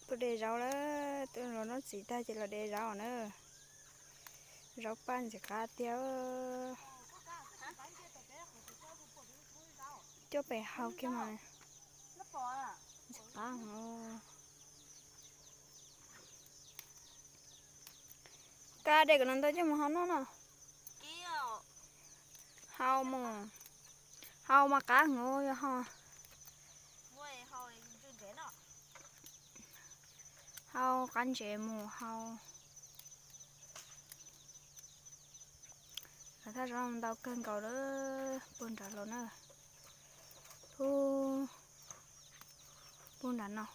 Tuaj de zaub lawm, tuaj los noj txiv tag ces los de zaub na. Zaub paj ntxim qab tiag. Coj pem hau kiag mas ntxim qab. Koj de kom no ntau coj mus hau noj no. Hau mus, hau mas qab heev yog ho. Hau qab ntsev mus hau. Lawv thaj zaub ntau kawg nkaus lawm, puag nrad los na. Puag, puag nrad no.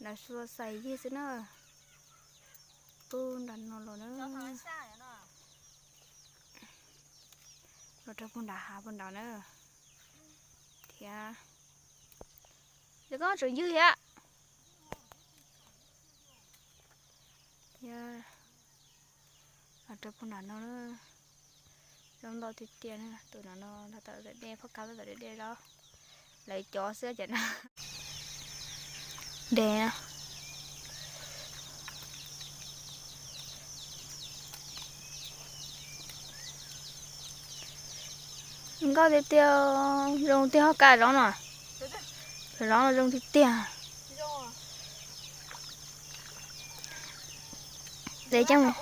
Lawv xuas xais yig xwb na. Puag nrad no los na. Los rau puag nrad hav puag nrad na. Thiab, lawv koj tseem ywg thiab. Thiab, los rau puag nrad no na. Zaub ntau tiag tiag na, tus no no los tawm dej, phoj kab los tawm dej zaub. Lawv cov xwb ces na. De na. Nkauj tiag tiag, zoo tiag hos kab zaub no. Zaub no zoo tiag tiag. De coj mus,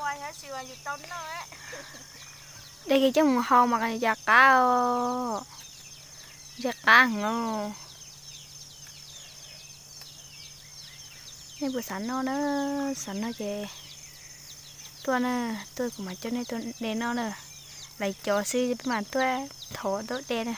de kiag coj mus hau mas cas qab os. Ntshe qab heev os. Nej puas xav noj na? Xav noj ces tuaj na, tuaj kuv mam coj nej tuaj de noj na. Lawv cov xwb peb mam tuaj thov tuaj de na.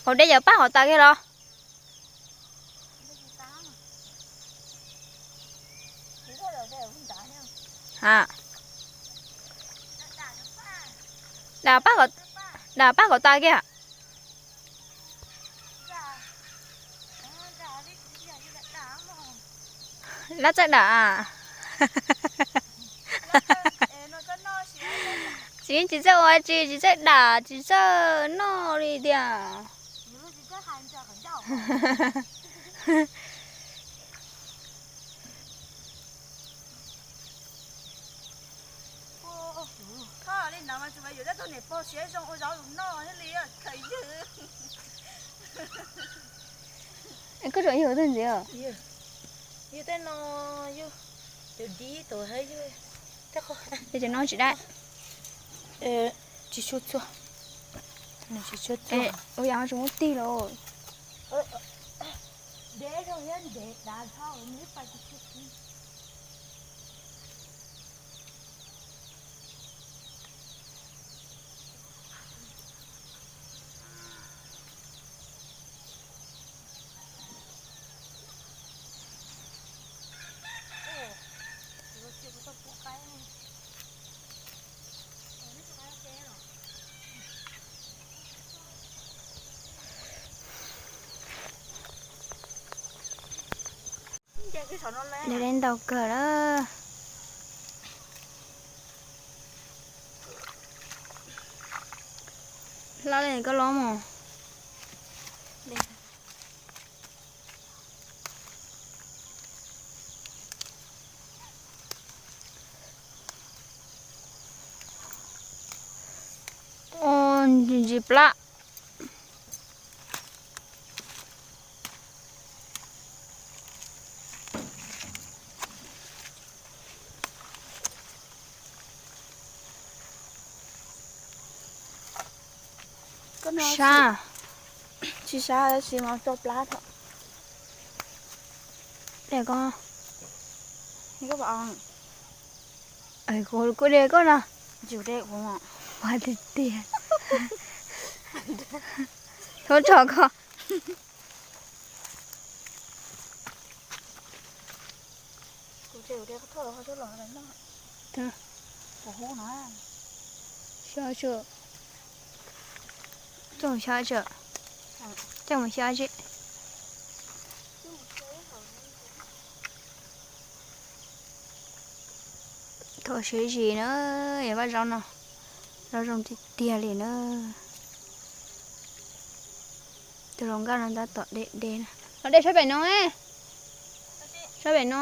Ua de cov paj hauv tas kiag los? Ha, dam paj kom tas kiag. Lab txawj dam. Tsis, tsis txawj ua tsi, tsis txawj dam, tsis txawj noj li tiag. Koj tseem yug tej ntxiv os? Yug tej no, yug tus dib tus hab yug tej qho. Tej no tsis dab. Tsis tshua txuag. Ua yam ho tsis muab tig los. Dej ntau kawg lawm. Hla li koj los mus. Ntsis plab. Sab. Tsis sab, tsis mas tso plab tho. Dej koj. Kuv, kuv de koj no. Tsis de kuv. Ua tiag tiag. Thaub tso koj. Xyob tso. Coj mus xyob tso. Coj mus xyob tso. Tau siav zis na, yog vaj zaub no, zaub zoo tiag tiag li na. Tus hluas nkauj no tab tom de de na. Los de sab pem no, sab pem no.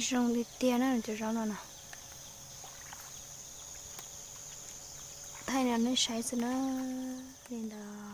Zoo tiag tiag na cov zaub no na. Thaij rau nej saib xwb na. Li ntawd.